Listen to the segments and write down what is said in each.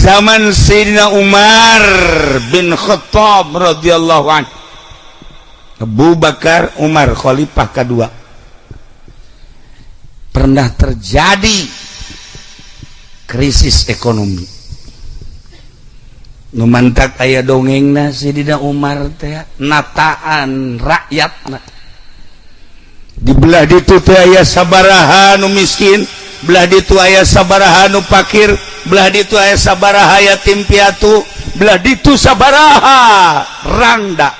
Zaman Sayyidina Umar bin Khattab radhiyallahu anhu, Abu Bakar, Umar, khalifah kedua, pernah terjadi krisis ekonomi. Nu mantak aya dongengna Sayyidina Umar teh nataan rakyatna. Di belah ditu teh aya sabaraha nu miskin, belah ditu aya sabaraha nu pakir, belah ditu aya sabaraha yatim piatu, belah ditu sabaraha rangda.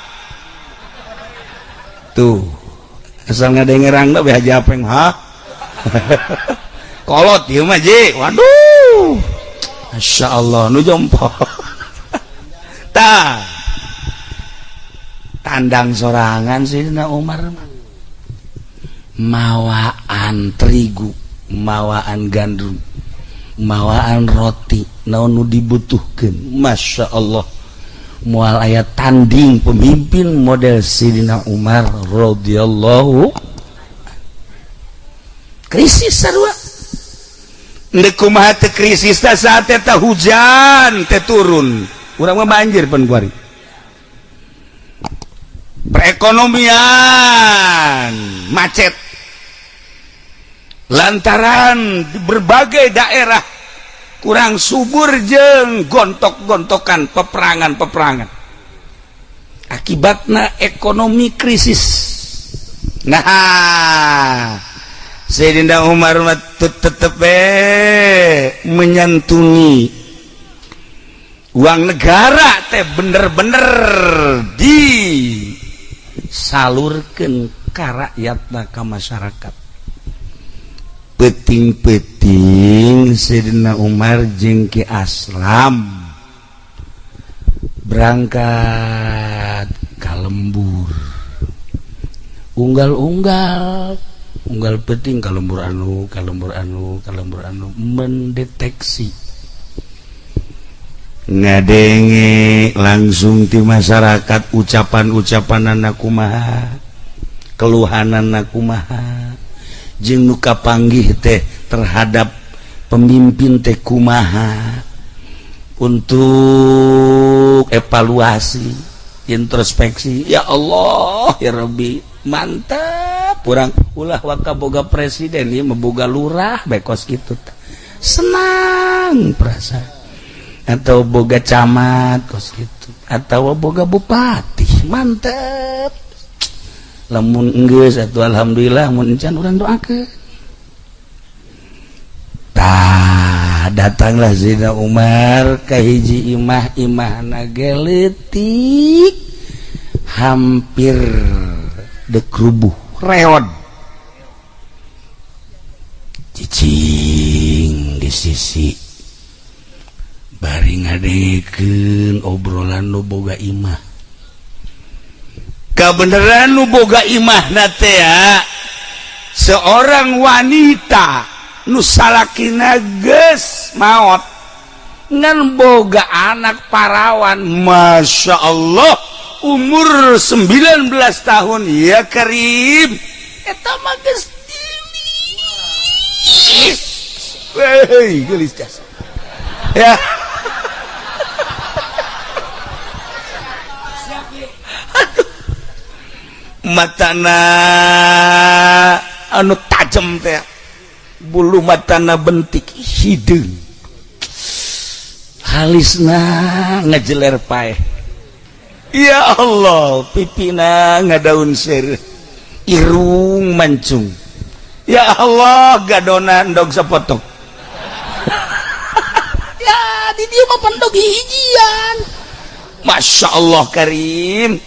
Tuh, asal ngadenge rangda be Haji Apeng, ha kolot ieu mah ji. Waduh, Masya Allah, nu jompo. Tah, tandang sorangan Sayyidina Umar mah, mawaan terigu, mawaan gandum, mawaan roti, naon nu dibutuhkeun. Masya Allah, moal aya tanding pemimpin model Sayyidina Umar radhiyallahu. Krisis sarua. Ndek kumaha teu krisis teh, saat eta hujan teh turun. Urang mah banjir pan kuari. Perekonomian macet lantaran di berbagai daerah kurang subur jeng gontok-gontokan, peperangan-peperangan, akibatnya ekonomi krisis. Nah, Sayyidina Umar tetep menyantuni uang negara teh bener-bener disalurkan ka rakyat, ka masyarakat. Peuting-peuting Sayyidina Umar jeung Ki Aslam berangkat ka lembur, unggal-unggal, unggal peuting ka lembur anu, ka lembur anu, ka lembur anu, mendeteksi, ngadenge langsung di masyarakat ucapan-ucapan anak kumaha, keluhan anak kumaha, jeung nu kapanggih teh terhadap pemimpin teh kumaha, untuk evaluasi, introspeksi. Ya Allah, ya Rabbi, mantap. Kurang ulah waka boga presiden ya, memboga lurah bekos gitu, senang perasaan, atau boga camat kos gitu, atau boga bupati, mantap. Lamun enggeus atuh alhamdulillah, mun encan urang doakeun. Tah, datanglah Sayyidina Umar ka hiji imah, imahna ge leutik, hampir dek rubuh, reod. Cicing di sisi bari ngadengekeun obrolan nu boga imah. Kebenaran nu boga imah teh seorang wanita nu salakina geus maot, ngan boga anak parawan, Masya Allah, umur 19 tahun. Ya Karim, eta mah geus geulis. Wey, geulis jasa ya. Aduh. Matana anu tajam teh, bulu matana bentik hideung, halisna ngejeler paeh. Ya Allah, pipina ngadaun seureuh, irung mancung. Ya Allah, gadona endog sapotong. Ya, di dieu mah pendog hijian. Masya Allah Karim,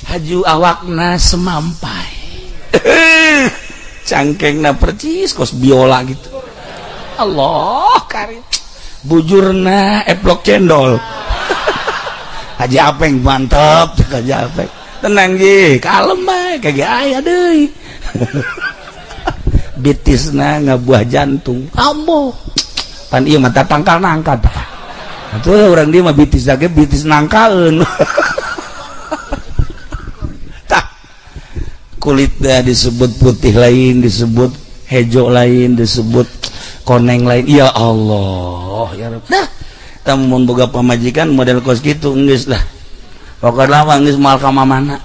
haju awakna semampai, cangkengna percis kos biola gitu. Allah Karim, bujurna eplok cendol. Haji Apeng mantap. Cek Haji Apeng, "Tenang ji, kalem bae, kagak aya deui." Bitisna ngabuah jantung ambo pan ieu mata tangkal nangka. Tah, atuh urang dieu mah bitis ge bitis nangkaeun. Tah, kulitnya disebut putih lain, disebut hejo lain, disebut koneng lain. Ya Allah, ya Rabb. Nah, Mun boga pamajikan model kos kitu, geus lah, pokokna mah geus moal ka mana,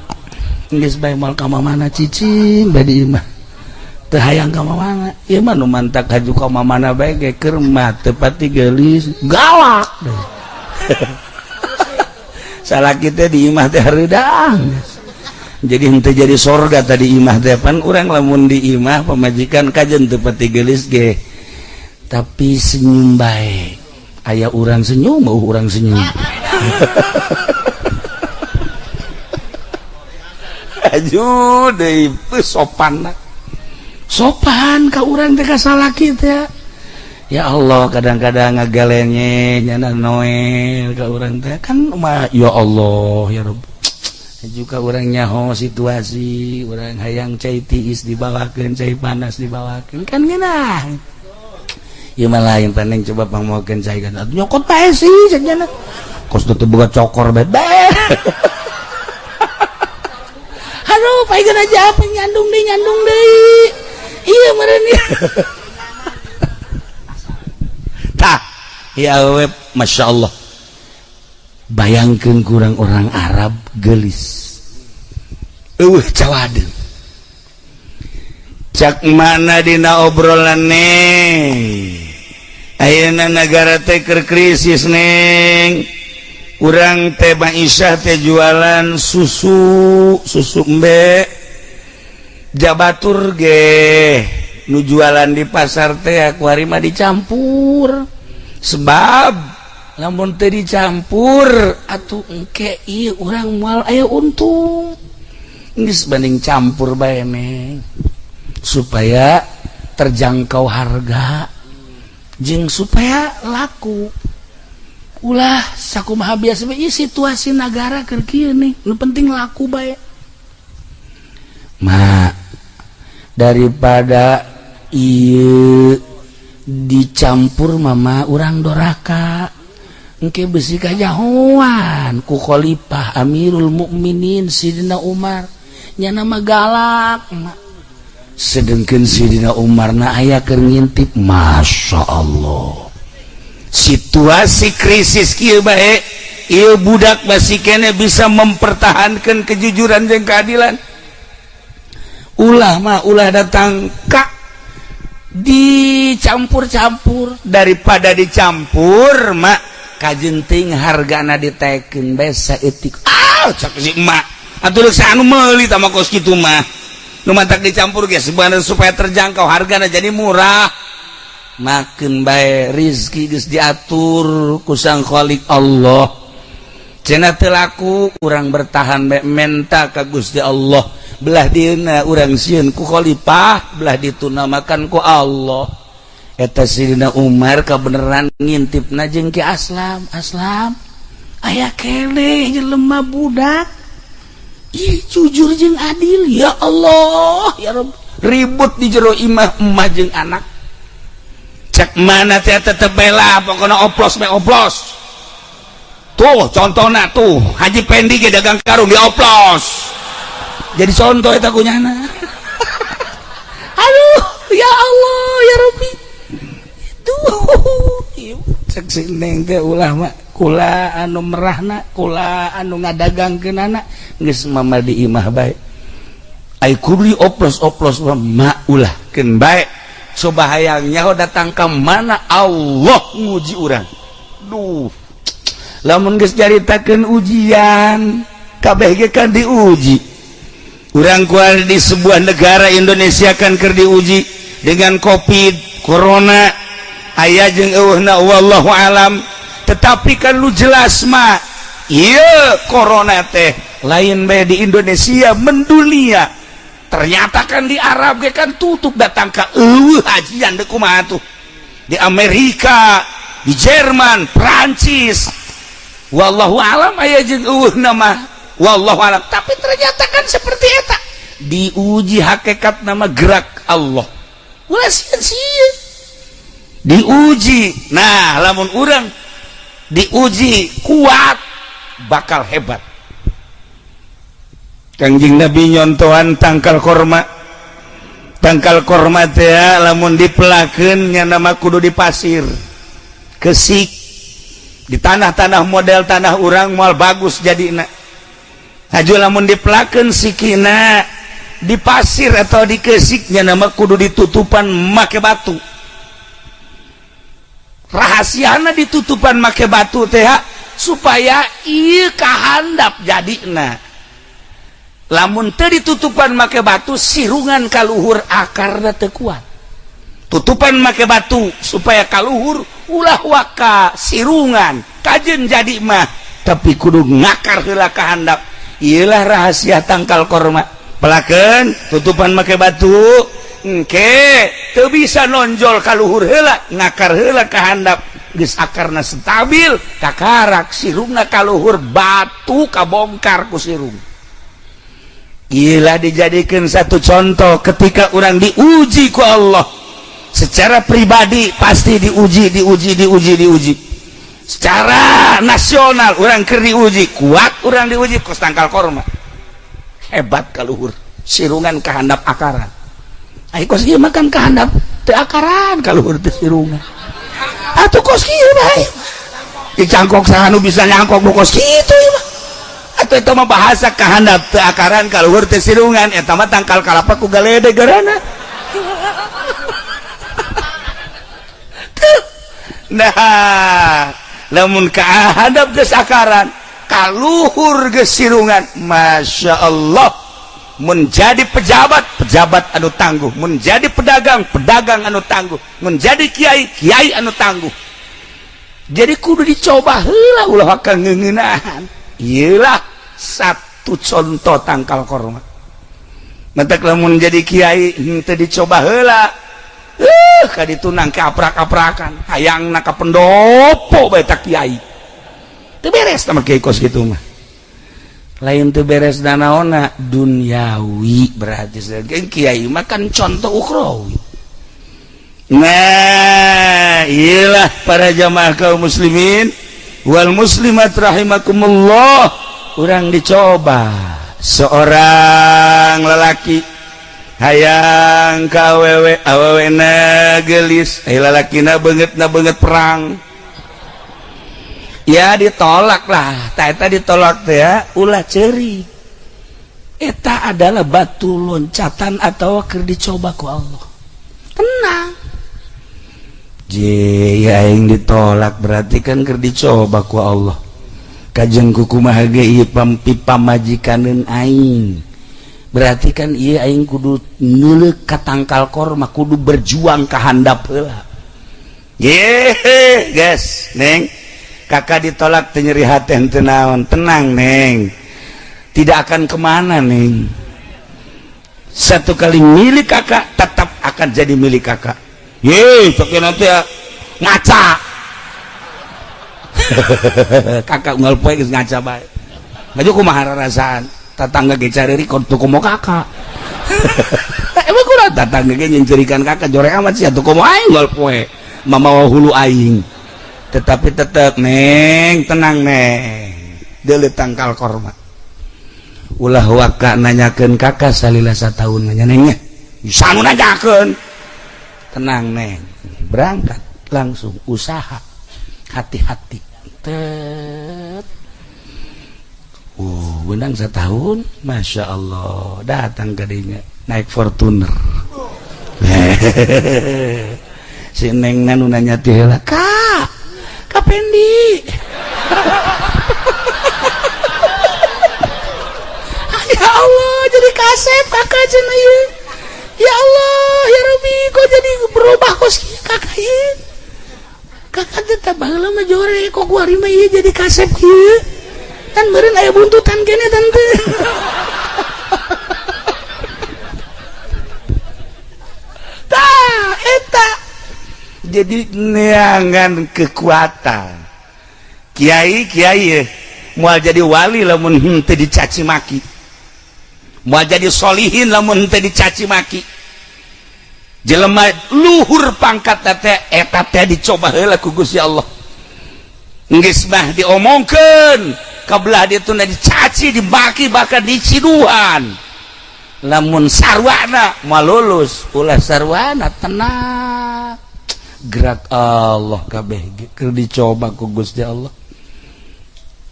geus bae moal ka mana, cicing bae di imah, teu hayang ka mana. Ieu mah nu mantak haju ka mana bae ge keur mah teu pati geulis, galak. Salaki teh di imah teh hareudang, jadi henteu jadi sorga tadi imah teh. Pan urang lamun di imah pamajikan kajen teu pati geulis ge, tapi senyum bae. Aya urang senyum, mau urang senyum. Aduh deui, sopan sopan ka urang teh ka salaki teh. Ya Allah, kadang-kadang ngagalenye nyana Noel ka urang teh kan mah. Ya Allah, ya Rabb, juga urang nyaho situasi urang, hayang cai tiis dibawakeun, cai panas dibawakeun, kan ngeunah. Ieu mah lain paneng, coba pangmokeun cai kan nyokot bae sih cek nyana, kos teu boga cokor bae. Aduh, paegan aja apa, nyandung deui, nyandung deui ieu meureun. Tah ya we, Masya Allah, bayangkeun kurang orang Arab gelis, eueuh cawadeun. Cak mana dina obrolan neng, ayeuna negara teh keur krisis, neng. Urang teh Aisyah teh jualan susu, susu embe jabatur ge nu jualan di pasar teh kuari mah dicampur, sebab lamun teh dicampur atuh engke ieu urang moal aya untung. Geus banding campur bae, neng, supaya terjangkau harga jeung supaya laku. Ulah sakumaha biasa bae, situasi negara keur kieu nih, nu penting laku bae. Ma, daripada ieu dicampur, mama urang doraka engke besi kajahoan ku khalifah Amirul Mukminin Sidina Umar. Nyana mah galak, mak. Sedengkeun Sidina Umar na aya keur ngintip. Masya Allah, situasi krisis kieu bae ieu budak masih kene bisa mempertahankan kejujuran dan keadilan. Ulah mah, ulah datang kak dicampur-campur. Daripada dicampur mak, kajenting hargana ditekeun bae saeutik. Ah, cak si emak, atuh deuk anu meuli tah mah kos kitu mah. Nu mantak dicampur ge sebenarnya supaya terjangkau, hargana jadi murah. Makin bae, rizki geus diatur ku Sang Khalik Allah. Cenah teu laku, urang bertahan bae, menta ka Gusti Allah. Belah dieuna urang sieun ku khalifah, belah dituna makan ku Allah. Eta Sidina Umar kabeneran ngintipna jeung Ki Aslam. Aslam, aya keneh jelema budak ih, jujur jeung adil. Ya Allah, ya Rabb, ribut di jero imah emah jeung anak. Cek mana teh tetep bela, pokoknya oplos me oplos. Tuh contohnya tuh Haji Pendi ge dagang karung dioplos, jadi contoh eta kunyana. Aduh, ya Allah, ya Rabbi. Tuh cek si neng teh, ulah mah, kula anu merahna, kula anu ngadagangkeunana, geus mama di imah bae. Ai kudu oplos-oplos mah, ma, ulah keun bae. Coba hayang nyaho datang ke mana Allah nguji urang. Duh, lamun geus caritakeun ujian, kabeh ge kan diuji. Urang kuari di sebuah negara Indonesia kan keur diuji dengan Covid, corona. Aya jeung eueuhna, wallahu alam, tetapi kan lu jelas mah iya corona teh lain bae di Indonesia, mendunia. Ternyata kan di Arab ge kan tutup, datang ke eueuh hajian deuk kumaha tuh. Di Amerika, di Jerman, Prancis, wallahu alam aya jeung eueuhna mah, wallahu alam, tapi ternyata kan seperti eta diuji. Hakikat nama gerak Allah, ulah sieun diuji. Nah, lamun urang diuji kuat, bakal hebat. Kangjeng Nabi nyontohan tangkal korma. Tangkal korma teh lamun dipelakeun nya nama kudu di pasir kesik. Di tanah-tanah model tanah urang moal bagus jadina. Haju lamun dipelakeun sikina di pasir atau di kesiknya nama kudu ditutupan make batu. Rahasiana ditutupan make batu teh supaya ieu kahandap jadina. Lamun teu ditutupan make batu sirungan kaluhur akarna teu kuat. Tutupan make batu supaya kaluhur ulah waka sirungan kajen jadi mah tapi kudu ngakar heula kahandap. Iyalah rahasia tangkal korma. Pelakeun tutupan make batu engke teu bisa nonjol kaluhur heula, ngakar heula kahandap, geus akarna stabil kakarak sirungna kaluhur batu kabongkar ku sirung. Iyalah dijadikan satu contoh ketika orang diuji ku Allah secara pribadi pasti diuji, diuji, diuji, diuji. Secara nasional orang keur diuji, kuat orang diuji kos tangkal korma. Hebat kaluhur, sirungan kahandap akaran. Ai kos ieu makan kahandap teu akaran kaluhur teu sirungan. Atuh kos kieu bae. Dicangkok saha nu bisa nyangkok nu kos kitu ieu mah. Atuh eta mah bahasa kahandap teu akaran kaluhur teu sirungan, eta mah tangkal kalapa ku galede garana. Nah, lamun kahadap geus akaran kaluhur geus sirungan, Masya Allah, menjadi pejabat, pejabat anu tangguh, menjadi pedagang, pedagang anu tangguh, menjadi kiai, kiai anu tangguh. Jadi kudu dicoba heula ulah waka ngeuneunahan. Ieulah satu contoh tangkal korma. Mentek lamun jadi kiai henteu dicoba heula, kaditu nang kaprak-kaprakan hayang na ka pendopo bae ta kiai. Teu beres sama kiai kos kitu mah. Lain teu beres danaona duniawi berarti kiai mah kan contoh ukhrawi. Nah, iyalah para jamaah kaum muslimin wal muslimat rahimakumullah, urang dicoba seorang lelaki hayang ka awewe, awewe na gelis, ai lalakina beungeut na beungeut perang. Ya ditolak lah, ta eta ditolak teh ya, ulah ceurik. Eta adalah batu loncatan atau keur dicoba ku Allah. Tenang. Je, ya aing ditolak berarti kan keur dicoba ku Allah. Kajeng kumaha ge ieu pamajikaneun aing. Berarti kan iya aing kudu nuluk ka tangkal korma, kudu berjuang ka handap heula. Ye, guys, Neng. Kakak ditolak teu nyeri hate henteu naon. Tenang, Neng. Tidak akan kemana, Neng. Satu kali milik kakak tetap akan jadi milik kakak. Ye, tapi nanti ya ngaca. Kakak unggal poe geus ngaca bae. Maju kumaha rarasaan? Tetangga ge careurik tuh komo kakak. Emang kurang tetangga ge nyencerikan kakak jorek amat sih atuh komo aing unggal poe mamawa hulu aing. Tetapi tetep Neng, tenang Neng. Deuleu tangkal korma. Ulah waka nanyakeun kakak salila sataun nanya Neng nya. Bisa nu nanyakeun. Tenang Neng, berangkat langsung usaha, hati-hati. Tet. Benang setahun, Masya Allah, datang ke dinya naik Fortuner. Si Neng nu nanya ti heula, "Kak, Kak Pendi." Ya Allah, jadi kasep kakak cenah ieu. Ya Allah, ya Rabbi, kok jadi berubah kos kakak ieu? Kakak teh tah baheula mah jore, kok kuari mah ieu jadi kasep kieu? Kan meureun aya buntutan kene tante. Tah, eta. Jadi neangan kekuatan. Kiai kiai moal jadi wali lamun henteu dicaci maki. Moal jadi solihin lamun henteu dicaci maki. Jelema luhur pangkat teh eta teh dicoba heula ku Gusti Allah. Geus mah diomongkeun, kabelah ditu dicaci, dibaki bahkan diciduhan. Lamun sarwana moal lulus, ulah sarwana tenang. Gerak Allah kabeh keur dicoba ku Gusti Allah.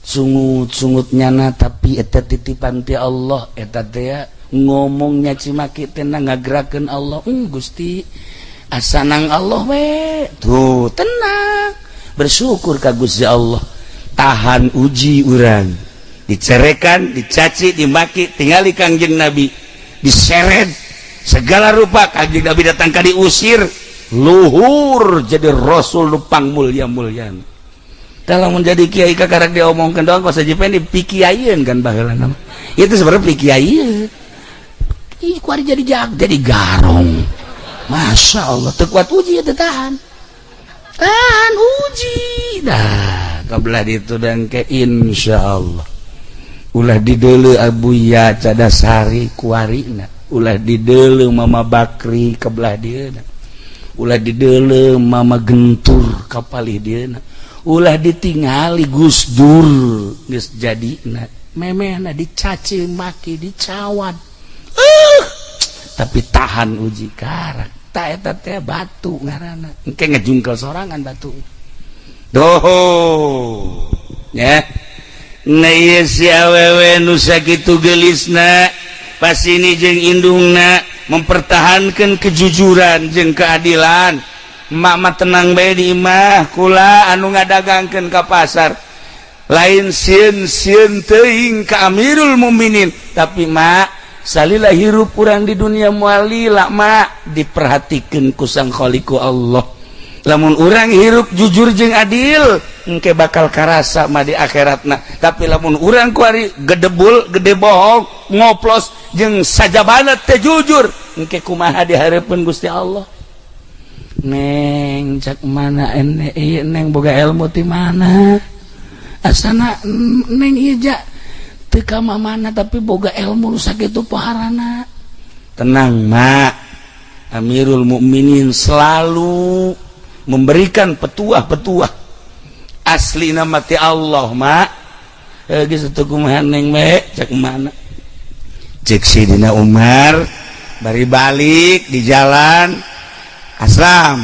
Sungut-sungut nyana, tapi eta titipan ti Allah. Eta teh ngomongnya cimaki tenang, ngagerakeun Allah. Gusti, asanang Allah we tuh, tenang, bersyukur ka Gusti Allah, tahan uji. Urang dicerekan, dicaci, dimaki, tingali Kangjeng Nabi diseret segala rupa. Kangjeng Nabi datang ka diusir, luhur jadi rasul lupang mulia-mulia. Dalam menjadi kiai kakarak diomongkan doang, kok saja pengen dipikiaieun kan. Baheula nama itu sebenarnya pikiaieun. Ih, kuari jadi jag, jadi garong. Masya Allah, teu kuat uji ya, tahan tahan uji dah kabelah itu. Dan ke insya Allah ulah dideuleu Abuya Cadasari kuarina, ulah dideuleu Mama Bakri kebelah dia, ulah dideuleu Mama Gentur kapalih dia, ulah ditingali Gus Dur geus jadina. Memehna dicaci maki, dicawat, tapi tahan uji karak. Tak, eta teh batu ngaranna, engke ngejungkel sorangan batu doh ya. Nah, ieu si awewe nu sakitu geulisna pas ini jeung indungna mempertahankan kejujuran jeung keadilan. Mama, tenang bae di imah, kula anu ngadagangkeun ka pasar. Lain sieun-sieun teuing ka Amirul Mukminin, tapi mak, salila hirup urang di dunia moal lila, mak, diperhatikeun ku Sang Khaliqu Allah. Lamun urang hirup jujur jeung adil, engke bakal karasa mah di akhiratna. Tapi lamun urang kuari gedebul gede, bohong, ngoplos jeung sajabana teu jujur, engke kumaha di hareupeun Gusti Allah? Neng, cak mana ene ieu? Neng boga ilmu ti mana asana? Neng ieu ja teu ka mana, tapi boga ilmu nu sakitu poharana. Tenang, mak. Amirul Mukminin selalu memberikan petuah-petuah asli nama ti Allah, mak. Eh, geus teu kumaha, Neng we cak mana? Cek Sidina Umar bari balik di jalan, "Aslam,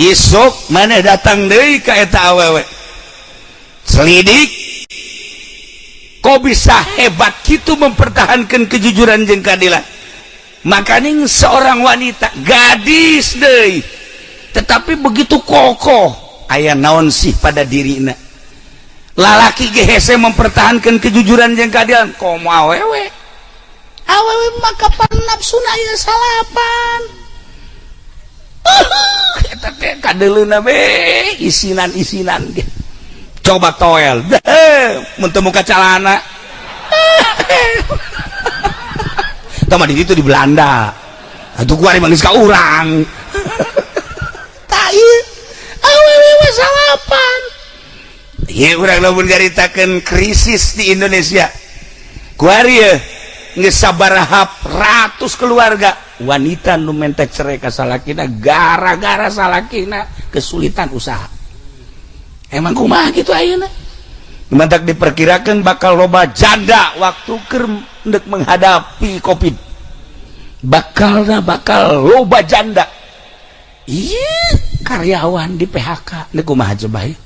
isuk mana datang deui ka eta awewe, selidik kok bisa hebat gitu mempertahankan kejujuran jeung keadilan." Makanya seorang wanita, gadis deui, tetapi begitu kokoh, aya naon sih pada dirina? Lalaki ge hese mempertahankan kejujuran jeung keadilan, komo awewe. Awewe maka nafsuna aya salapan. Eta teh kadeuleuna be isinan-isinan ge. Coba toel deh, mun teu muka calana. Tah, di itu di Belanda atuh kuari mah geus ka urang. Tah, ieu awewe mah salapan. Ieu urang lamun nyaritakeun krisis di Indonesia kuari ye, geus sabaraha ratus keluarga wanita nu minta cerai ka salakina gara-gara salakina kesulitan usaha. Emang kumaha gitu ayeuna? Mantak diperkirakan bakal loba janda waktu keur ndek menghadapi Covid, bakalna bakal loba janda. Iya, karyawan di PHK, ndek kumaha coba ya?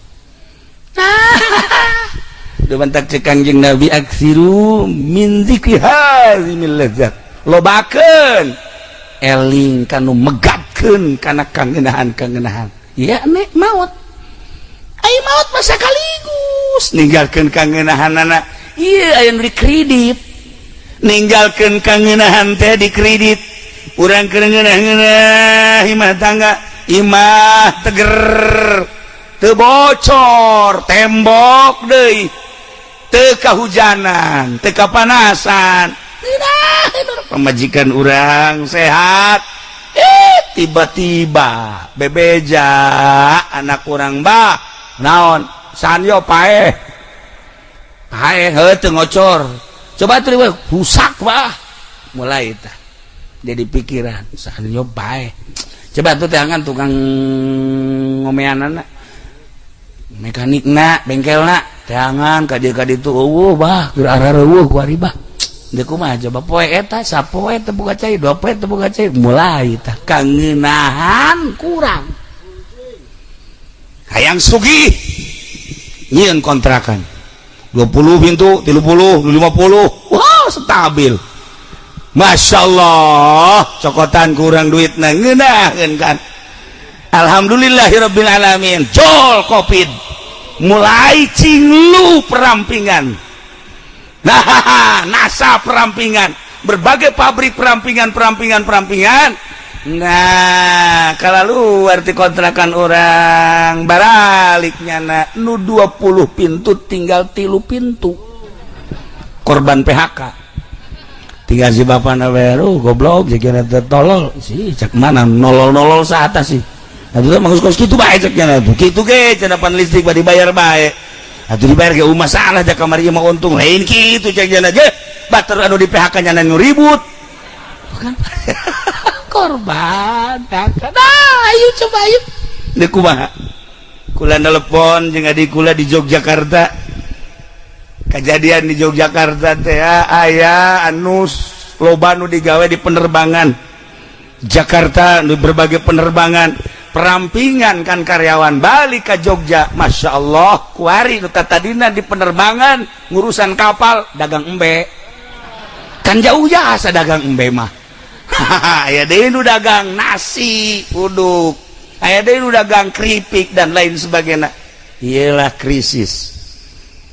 Nah, mantak cek Kangjeng Nabi, "Aksiru min dzikri hazimil ladzat." Lobakeun eling kanu megatkeun kana kangenahan-kangenahan. Ya, nek maut, ayo maut masa sekaligus ninggalkeun kangenahanana. Iya, aya nu di kredit, ninggalkeun kangenahan teh di kredit. Urang keur ngeunah-ngeunah imah tangga, imah teger, teu bocor tembok deui, teu kahujanan, teu kapanasan, pamajikan urang sehat. Eh, tiba-tiba bebeja anak urang, "Bah, naon sanyo paeh paeh?" Heuh, teu ngocor. Coba tuh rusak, bah. Mulai tah jadi pikiran, sanyo paeh. Coba tuh tangan tukang ngomeanana, mekanik na, bengkel na, tangan ka dieu ka ditu, "Eueuh, bah, keur arareueuh kuari, bah." Deuk kumaha coba? Poe eta sapoe teu boga cai, 2 poe teu boga cai, mulai tah kangenahan kurang. Hayang sugih, nyieun kontrakan. 20 pintu, 30, 50. Wah, stabil. Masya Allah, cokotan kurang duit na ngeunaheun kan. Alhamdulillahirabbil alamin. Jol Covid. Mulai cinglu perampingan. Nah, NASA perampingan, berbagai pabrik perampingan, perampingan, perampingan. Nah, kalau luar di kontrakan orang baliknya na nu 20 pintu tinggal 3 pintu, korban PHK. Tinggal si bapak na baru goblok jadi tolol sih, cek mana nolol-nolol saat sih. Nah, itu mah kos kitu bae cek nya tuh. Kitu ge cenah, pan listrik bade dibayar bae. Atuh dibayar ge masalah, cek kamari mah untung lain kitu cek nya ge. Batur anu di PHK nya nu ribut. Bukan korban PHK. Nah, ayo coba, ayo. Deuk kumaha? Kula telepon jeung adik kula di Yogyakarta. Kejadian di Yogyakarta teh aya anu loba nu digawe di penerbangan Jakarta, di berbagai penerbangan perampingan kan, karyawan balik ke Jogja. Masya Allah, kuari nu tadina di penerbangan ngurusan kapal dagang embe kan, jauh jasa dagang embe mah. Aya deui nu dagang nasi uduk, aya deui nu dagang keripik dan lain sebagainya. Iyalah, krisis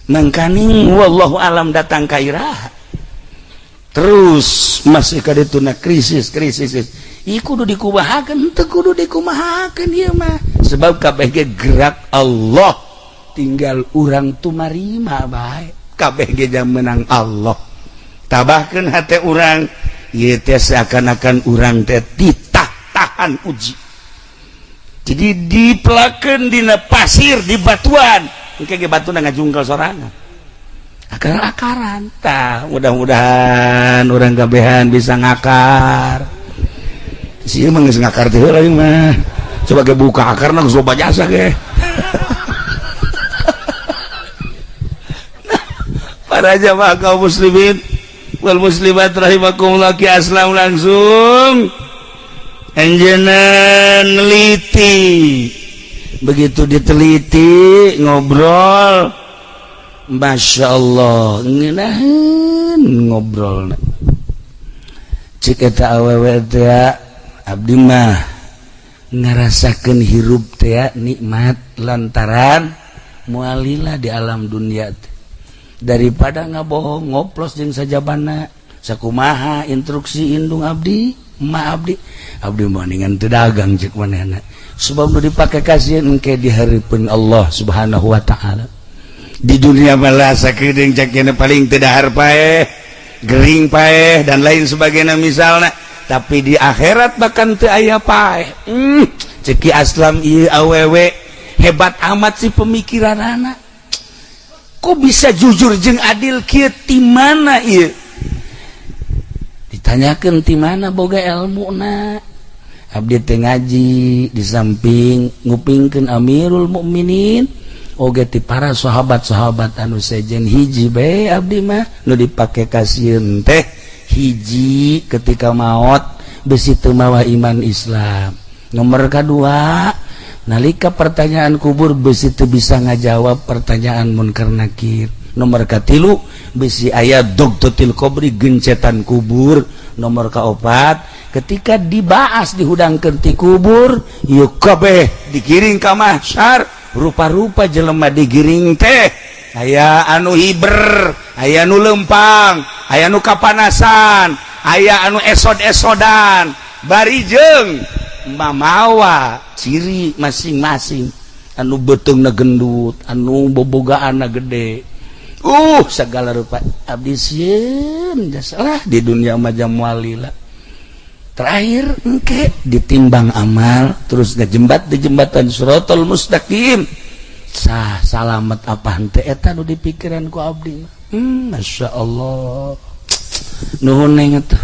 mangkaning wallahu alam datang ka iraha. Terus masih kadituna krisis, krisis. Ieu kudu dikumahakeun teu, kudu dikumahakeun ieu mah, sebab kabeh ge gerak Allah, tinggal urang tumarima bae. Kabeh ge jam menang Allah. Tabahkeun hate urang ieu teh, seakan-akan urang teh ditah tahan uji, jadi dipelakeun dina pasir di batuan, engke ge batuna ngajungkel sorangan, akar-akaran. Tah, mudah-mudahan urang kabehan bisa ngakar sih. Emang geus ngakar teh heula mah, coba ge buka akarna geus loba jasa ge. Nah, para jamaah kaum muslimin wal muslimat rahimakumullah, Ki Aslam langsung anjeunna neliti. Begitu diteliti, ngobrol, Masya Allah, ngeunaheun ngobrol. Cek eta awewe teh, abdi mah ngarasakeun hirup teh nikmat lantaran mualila di alam dunia teh, daripada ngabohong ngoplos jeung sajabana. Sakumaha instruksi indung abdi, ma abdi, abdi mendingan teu dagang, cek manehna, sebab nu dipake kasieun engke di hareupeun Allah Subhanahu wa Taala. Di dunia malah sakedeung, cek paling teu dahar paeh, gering paeh, dan lain sebagainya misalnya, tapi di akhirat bahkan teu aya paeh. Cek Ki Aslam, ieu awewe hebat amat sih pemikiran anak, kok bisa jujur jeung adil kieu, ti mana ieu? Ditanyakeun ti mana boga ilmu na, abdi teh ngaji di samping ngupingkeun Amirul Mukminin oge ti para sahabat-sahabat anu sejen. Hiji bae abdi mah nu dipake kasieun teh, hiji, ketika maut besi teu mawa iman Islam. Nomor kedua, nalika pertanyaan kubur besi teu bisa ngajawab pertanyaan munkar nakir. Nomor katilu, besi aya dhoghthotil qobri, gencetan kubur. Nomor kaopat, ketika dibahas dihudangkeun ti kubur, yuk kabeh digiring ka mahsyar. Rupa-rupa jelema digiring teh, aya anu hiber, aya nu lempang, aya nu kapanasan, aya anu esod-esodan, bari jeung mamawa ciri masing-masing, anu beuteungna gendut, anu bobogaanna gede, segala rupa. Abdi sieun lah di dunia macam walila. Terakhir engke ditimbang amal, terus ngejembat di jembatan Siratal Mustaqim, sah salamet apa henteu. Eta nu dipikiran ku abdi. Masya Allah, nuhun neng atuh.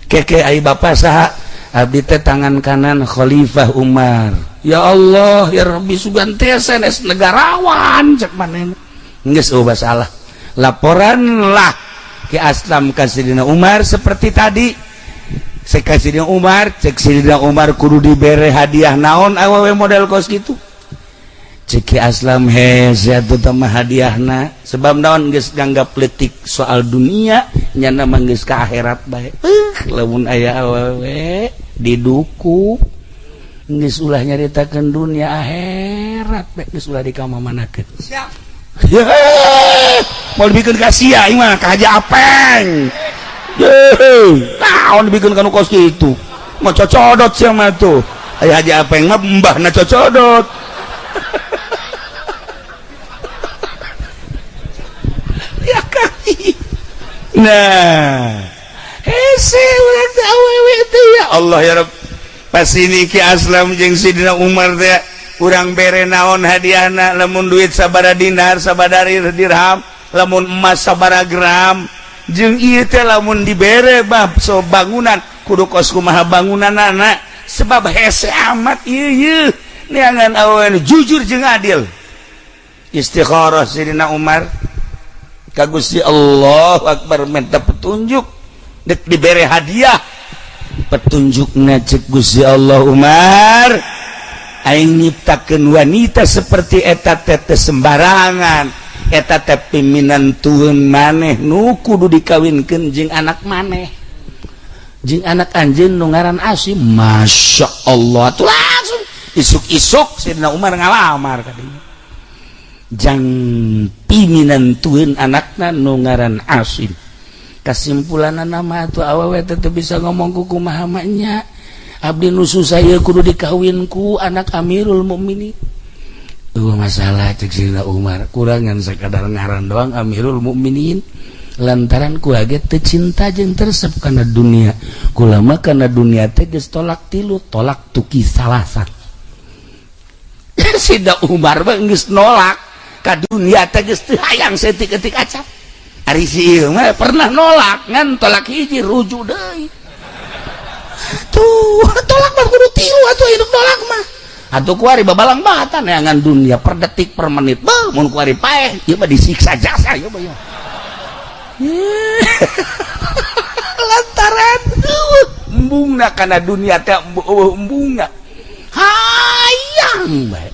Keke ai bapak saha? Abdi teh tangan kanan Khalifah Umar. Ya Allah ya Rabbi, sugan teh sanes negarawan, cek manehna. Geus eueuh salah, laporan lah Ki Aslam ka Sidina Umar seperti tadi. Cek Sidina Umar, cek Sidina Umar, kudu dibere hadiah naon awewe model kos gitu. Ceki Aslam hese atuh teh mah hadiahna sebab naon geus nganggap leutik soal dunia nyana mah geus ka akhirat bae. Lamun aya awewe diduku geus ulah nyaritakeun dunia akhirat bae geus ulah dikamamanakeun. Siap. Mau dibikin ka sia ieu mah ka Haji Apeng. Yeay, naon dibikin kanu kos kitu. Mah cocodot sia mah tuh. Aya Haji Apeng mah mbahna cocodot. Ya kali. Nah, hese urang teh awewe teh ya Allah ya Rabb. Pas ini Ki Aslam jeung Sidina Umar teh urang bere naon hadiahna lamun duit sabara dinar sabara dirham lamun emas sabara gram jeung ieu teh lamun dibere bab so bangunan kudu kos kumaha bangunanana sebab hese amat ieu ieu neangan awewe jujur jeung adil. Istikharah Sidina Umar ka Gusti Allah Akbar minta petunjuk dek dibere hadiah petunjukna cek Gusti Allah Umar aing nyiptakeun wanita seperti eta teh teu sembarangan eta teh piminantueun maneh nu kudu dikawinkeun jeung anak maneh jeung anak anjeun nu ngaran Asim. Masya Allah tuh langsung isuk-isuk Sidina Umar ngalamar ka dinya jang piminantueun anakna nu ngaran Asim. Kesimpulan nama tuh awewe teh bisa ngomong ku kumaha mah nya abdi nu susah ieu kudu dikawin ku anak Amirul Mukminin. Eueuh masalah cek Sidina Umar kurangan sakadar ngaran doang Amirul Mukminin lantaran ku ge teu cinta jeung teresep kana dunia kula mah kana dunia teh geus tolak tilu tolak tuki salasan. Sidina Umar mah geus nolak ka dunia teh geus teu hayang saeutik-eutik acan. Ari si ieu mah pernah nolak ngan tolak hiji rujuk deui. Tuh tolak mah kudu tilu atuh hidup nolak mah. Atuh kuari babalang batan neangan dunia per detik per menit. Beuh mun kuari paeh ieu mah disiksa jasa ieu mah. Lantaran eueuh embungna kana dunia teh eueuh embungna. Hayang bae.